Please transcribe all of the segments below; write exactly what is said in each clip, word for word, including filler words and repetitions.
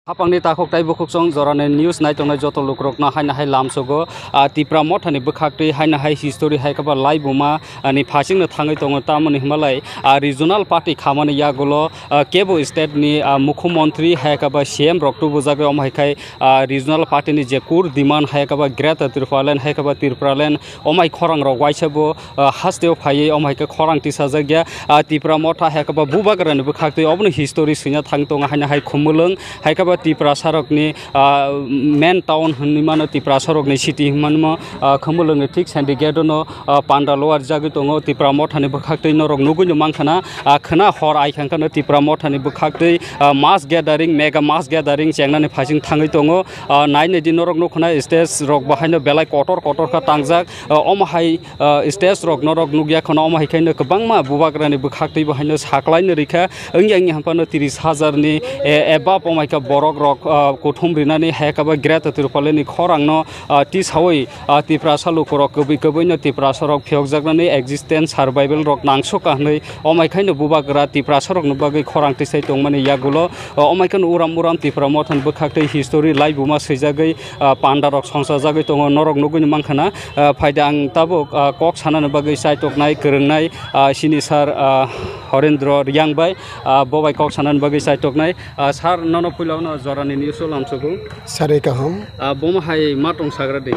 Hapangni takhuk tei bukhuksong jorani news naitongnai joto lukurokno haino hai lamsogo, ah, Tipra Mothani bwkhaktwi haino hai history hai khe ba laibuma, ah, ni phasingno thangwi tongo, tamoni hwnmalai, ah, regional party khamani yagulo, ah, kebo state ni, ah, mukhyamantri hai khe ba C M rok tubujagwi, omo hai khai, ah, regional party ni je core demand hai khe ba Greater Tipraland hai khe ba Tipraland, omo hai khorang rok waisa bo, ah, hasteo phaiwi omo hai khe khorang tisajakya, ah, Tipra Motha hai khe ba Bubagrani bwkhaktwi obono history swina thang tongo haino hai Khumulwng hai khe ba Tiprasa rokni, ah, main town hwnwi mano, Tiprasa rokni city hwnwi mano, ah, Khumulwngni thik syndicate-o no, ah, panda lower jagwi tongo Tipra Mothani bwkhaktwi norok nugwi no mankha na, ah, khwna hor ai kha khe no Tipra Mothani bwkhaktwi, ah, mass gathering, mega mass gathering chengnani phasing thangwi tongo. Ah, nai nai di norok nukho na stage rok bo haino belai kotor kotor kha tangjak. Ah, omo hai, ah, stage rok norok nukya khwna, omo hai khaino kwbangma Bubagrani bwkhaktwi bo haino saklaino rikha. Wngya wngya haphano tris hajar ni, eh, above omo hai kha borok rok, ah, kuthum rinani hai khe ba Greater Tipraland ni khorang no, ah, tisawi, ah, Tiprasa lukurok kwbwi kwbwino Tiprasa rok phiyokjaknani existence survival rok nangsukha hwnwi omo hai khaino Bubagra Tiprasa rokni bagwi khorang tisai tongmani yagulo, ah, omo hai kheno uram uram Tipra Mothani bwkhaktwi history laibuma swijagwi, ah, panda rok songsajagwi tongo, norok nugwi mankha na, ah, phaida ang tabuk, ah, kok sanani bagwi chaitoknai kwrwngnai, ah, sini sir, ah, Horendro Riyang bai, ah, bo bai kok sanani bagwi chaitoknai. Ah, sir, nono puila no jorani news o lamsogo. Sari kaham. Ah, bomo hai ma tong sagra di.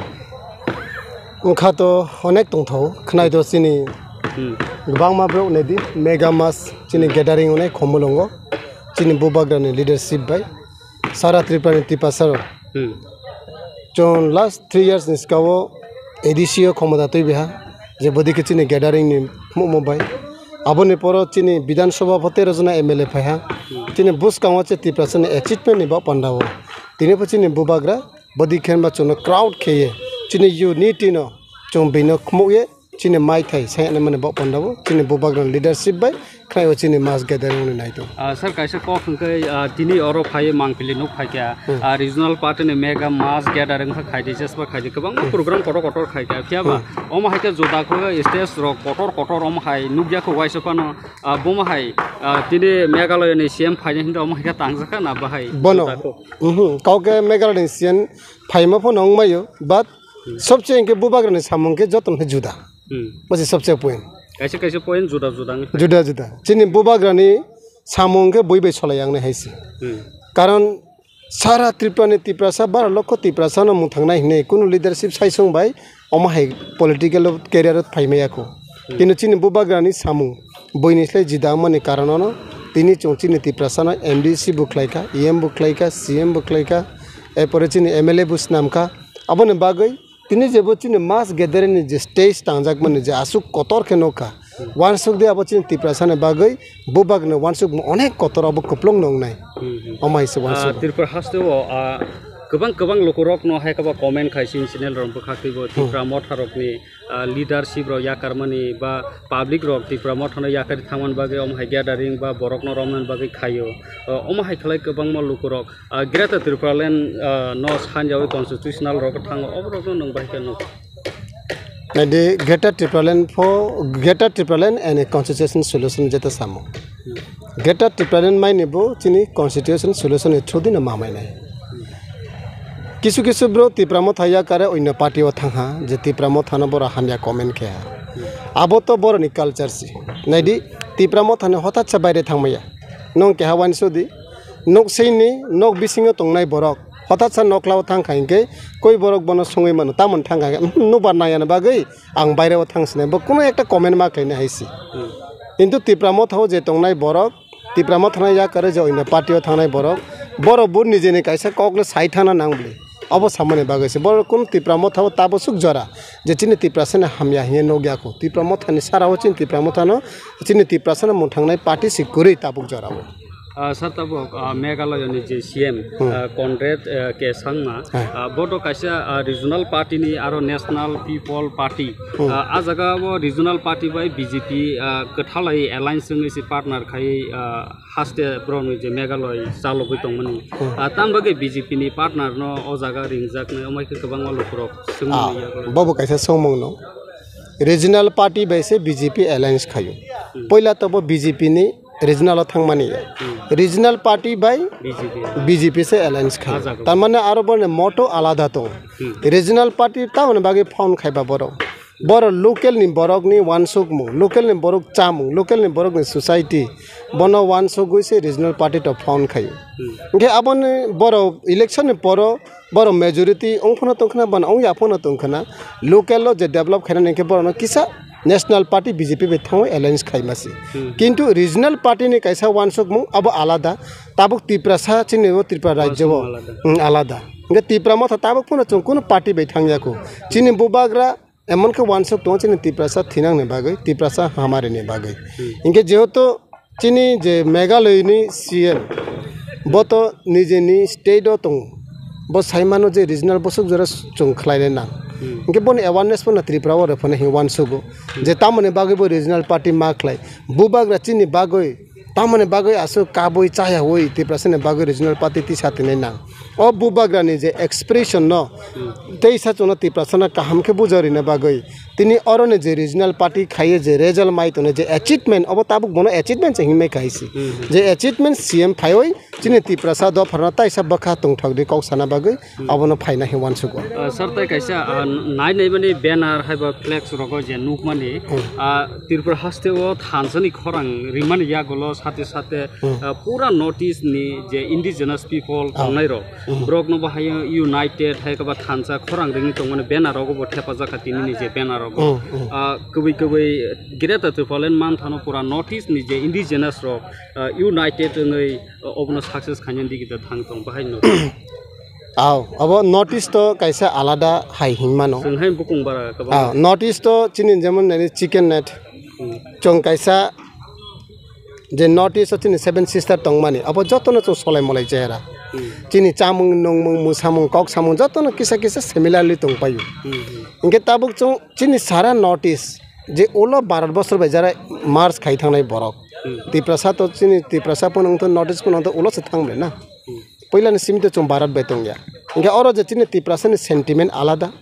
Wngkha to onek tongthao, khwnai do chini Hmm. Kwbangma borok nai di, mega mass chini gathering onai Khumulwngo, chini Bubagrani leadership bai, Sara Tripura ni Tiprasa rok. Hmm. Chwng last three years ni sika o A D C o khomota twi biha, je bodi khe chini gathering ni mumo bai. Aboni poro chini Bidhan Sabha pho tero jona M L A phaiha. Hmm. Chini bwskango che Tiprasa ni achievement ni ba panda o. Tini pho chini Bubagra bodi khe ba chwngno crowd kheye. Chini unity no chwng bino khumuk ye. Chini mai thai sai ani mani bok panda bo chini Bubagrani leadership bai khlai o chini mass gathering ni nai tong. Ah, sir, kaisa kok hwnkhe, ah, tini oro phai Mangpili nuk phaikha. Hmm. Ah, regional party ni mega mass gathering kha khaidi, jesba khaidi, kwbangma Hmm. program kotor kotor khaikha. Phiya ba Hmm. omo hai khe juda kho stage rok kotor kotor omo hai nukya kho waisa phano, ah, bomo hai, ah, tini Meghalaya ni C M phaini hinda omo hai khe tangjakha na bahai Bono. Juda kho? Mhm. Kok Meghalaya ni C M phaima phano wngmaio, but Hmm. sobse hinkhe Bubagrani samung khe joto khe juda. Hmm. Bo se sobse point. Kaisa kaisa point juda juda wngwi phai. Juda juda. Chini Bubagrani samung khe bui bai solai yang nai hai se. Hmm. Karon sara Tripura ni Tiprasa, bara lokho Tiprasa no mung thangnai hinwi kunu leadership saisung bai omo hai political career o phai maya kho. Hmm. Kintu chini Bubagrani samung buini slai juda wngmani karon no tini chwng chini Tiprasa no M D C bo khlai kha, E M bo khlai kha, C M bo khlai kha, erpore chini M L A bo swnam kha. Aboni bagwi tini je bo chini mass gathering ni je stage tangjakmani je aswk kotor khe nukha, uansuk de abo chini Tiprasa ni bagwi Bubagni uansukmung onek kotor abo kwplwng nuknai. Hmm, hmm. Omo hai se Ah, uansuk. Tripura haste o, ah, kwbang kwbang lukurokno hai khe ba comment khai chini channel rok bwkhaktwi bo Hmm. Tripura Motha rokni, ah, leadership rok yakarmani ba public rok Tripura Motha no yakarwi thangmani bagwi omo hai gathering ba borokno romnani bagwi khaio. Ah, omo hai khlai kwbangma lukurok Ah, Greater Tipraland, ah, no sanjawi constitutional rok thango, oborokno nwng bai khe nuk. Naidi Greater Tipraland pho, Greater Tipraland and a constitution solution jeta samo. Hmm. Greater Tipraland maini bo chini constitution solution ni through dino mamai nai. Kisu kisu bro Tipra Motha yakare oino party o thangha, je Tipra Motha no boro hamya comment khe ha. Hmm. Abo to boroni culture si. Naidi Tipra Motha ni hothat sa baire thangmaya. Nong keha wansudi. Nok seini, nok bisingo tongnai borok hothat sa nokla o thang kha hinkhe koi borok bono songwi mano, tamoni thang kha hinkhe, "Uhm, nokbar nang yani bagwi ang baire o thang sinai," bo kuno ekta comment ma khlaina hai se. Hmm. Kintu Tipra Motha o je tongnai borok, Tipra Motha no yakarwi je oino party o thangnai borok, borok bo nijeni kaisa kok le sai thana nang bwle. Obo samani bagwi se borok kuno Tipra Motha o tabuk suk jora je chini Tiprasa ni hamya hiye nokya kho. Tipra Motha ni sara o chini Tipra Motha no, chini Tiprasa no mung thangnai party si kwrwi tabuk jora o. Ah, sir, tabuk, ah, Meghalaya ni je C M, Hmm. ah, Conrad, ah, K Sangma, Hai. ah, bodo kaisa, ah, regional party ni aro National People Party. Hmm. Ah, ah jaga o regional party bai B J P, ah, kwthalai alliance wngwi se partner khai, ah, haste borokni je Meghalaya chalogwi tongmani. Hmm. Ah, tam bagwi B J P ni partner no o jaga ringjaknai, omo hai khe kwbangma lukurok swngmani Ah, yago. Bobo kaisa swngmung no. Regional party bai se B J P alliance khaio. Hmm. Poila to bo B J P ni regional o thangmani ya. Hmm. Regional party bai B J P. B J P se alliance khai. Ah, jago. Tar mane aro boni moto alada tongo. Hmm. Regional party tamoni bagwi phone khaiba borok. Borok local ni borok ni wansukmung, local ni borok chamung, local ni borok ni society, bono wansugwi se regional party to phone khaio. Hmm. Hingke aboni borok election ni poro borok majority wngphano tongkhna, bana wngya phano tongkhna, local o je develop khainani hingke borokno kisa national party B J P bai thangwi alliance khaima se. Hmm. Kintu regional party ni kaisa wansukmung abo alada, tabuk Tiprasa chini o Tripura rajyo o, wansukmung alada. Hmm, alada. Hingke Tipra motha tabuk phano chwng kunu party bai thangya kho. Chini bubagra emon khe wansuk tongo chini Tiprasa thinangni bagwi, Tiprasa hamarini bagwi. Hmm. Hingke jehetu chini je Meghalaya ni C M, bo to nijeni state o tongo, bo sai mano je regional bwswk jora chwng khlainai nang. Hmm. Hingke boni awareness phano Tripura o rw phano hinwi wansugo. Hmm. Je tamoni bagwi bo regional party ma khlai, bubagra chini bagwi tamoni bagwi aswk kabui chayaui Tiprasani bagwi regional party tisa tini nang. O bubagrani je expression no, hmm, teisa chwngno Tiprasano kaham khe bujo rina bagwi tini oroni je regional party khaiye je result mai tongnai je achievement, obo tabuk bono achievement se hinmai khai se. Hmm, hmm. Je achievement C M phaiwi chini Tiprasa dopharno taisa bwkha tongthok di kok sana bagwi abono phaina hinwi wansugo. Ah, sir, tai kaisa, ah, nai nai mani banner hai ba flex rogo je nukmani, hmm, ah, Tripura haste o thansa ni khorang rimani yagulo sate sate, hmm, ah, pura North East ni je indigenous people, ah, tongnai rok, hmm, borok no bahai united hai ba thansa khorang ringwi tongmani banner rogo bo thepajak kha tini ni je banner rogo. Hmm, hmm. Ah, kubui kubui Greater Tipraland manthano pura North East ni je indigenous rok, ah, united wngwi, ah, obono success khainani digi da thang tong bahai no. Aw, abo North East to kaisa alada hai hinmano. Chwng hai bukung bara kwbang. Aw, North East to chini jemon nani chicken net. Hmm. Chwng kaisa je North East to chini Seven Sister tongmani. Abo jotono chwng solai molai chehera. Hmm. Chini chamung, nungmung, musamung, kok samung jotono kisa kisa similarly tongpaio. Hmm, hmm. Hingke tabuk chwng chini sara North East je ulo Bharat bosor bai jara merge khai thangnai borok. Hmm. Tiprasa to chini Tiprasa phano wngtho North East phano wngtho ulo se thang ble na. Hmm. Puila ni simi to chwng Bharat bai tongya. Hingke oro je chini Tiprasa ni sentiment alada.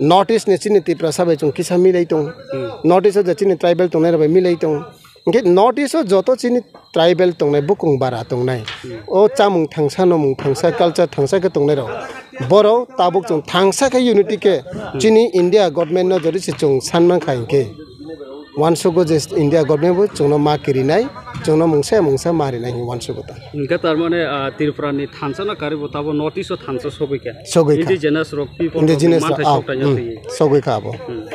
North East ni chini Tiprasa bai chwng kisa milai tongo. Hmm. North East o je chini tribal tongnai rok bai milai tongo. Hingke North East o joto chini tribal tongnai, bukung bara tongnai. Hmm. O chamung thangsa, nomung thangsa, culture thangsa khe tongnai rok. Borok tabuk chwng thangsa khe unity khe, hmm, chini India government no jodi se chwng sanmankha hinkhe. Wansugo je India government bo chwngno ma kirinai, chwngno mungsa mungsa ma rinai hinwi wansugo ta. Hingke tar mane, ah, Tripura ni thansa no karibo tabo North East o thansa sogwi kha. Sogwi kha. Indigenous rok people rok indigenous manthai rok, ah, sok taina hmm, thwi. Sogwi kha abo. Hmm.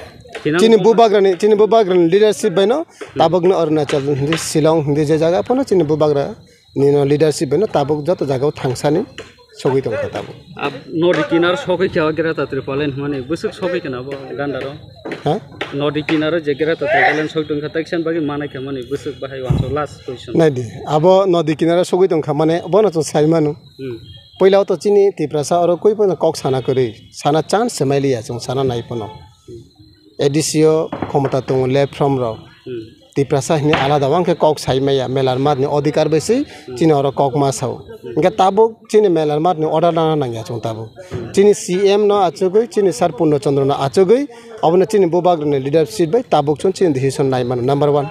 Chini bubagrani, chini bubagrani leadership bai no, hmm, tabuk no Arunachal hindi, Shillong hindi je jaga phano chini bubagra nino leadership bai no tabuk joto jaga o thangsani sogwi tongkha tabuk. Ab nodi kinar sogwi kha Greater Tipraland hwnmani bwswk sogwi kha abo gandaro. Ha? Nodi kinaro je Greater Tipraland sogwi tongkha, ta kisa bagwi manai kha mani bwswk bahai wansuk last question. Naidi, abo nodi kinaro sogwi tongkha mane bono chwng sai mano. Hmm. Puila o to chini Tiprasa oro koi phano kok sana kwrwi, sana chance se mailiya chwng sana nai phano. Hmm. A D C o khomota tongo left from rok. Hmm. Tiprasa hini alada wngkhe kok sai maya, melarmat ni odhikar bai se, hmm, chini oro kok ma sao. Hingke tabuk chini melarmat ni order nana nangya chwng tabuk. Hmm. Chini C M no achugwi, chini Sir Purno Chandra no achugwi, obono chini bubagra ni leadership bai tabuk chwng chini decision nai mano, number one.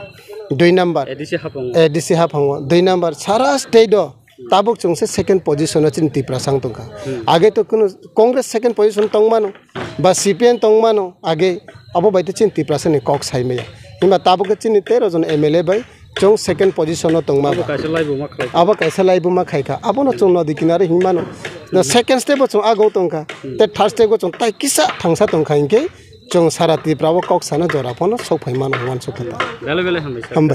Dui number. A D C haphango. A D C haphango. Dui number, sara state o tabuk chwng se second position o chini Tiprasa wng tongkha. Hmm. Age to kunu Congress second position tong mano, ba C P M tong mano, age abo bai to chini Tiprasa ni kok sai maya. Himba tabuk khe chini tero jon M L A bai chwng second position o tong ma ba. Abo kaisa laibuma khlai kha. Abo kaisa laibuma khai kha. Abono chwng nodi kinaro hing mano. Na second step o chwng agong tong kha. Hmm. Te third step o chwng tai kisa thangsa tong kha hinkhe chwng sara Tripura o kok sana jora phano sok phai mano hwnwi uansuk kha ta. Belai belai hambai sir. Hambai.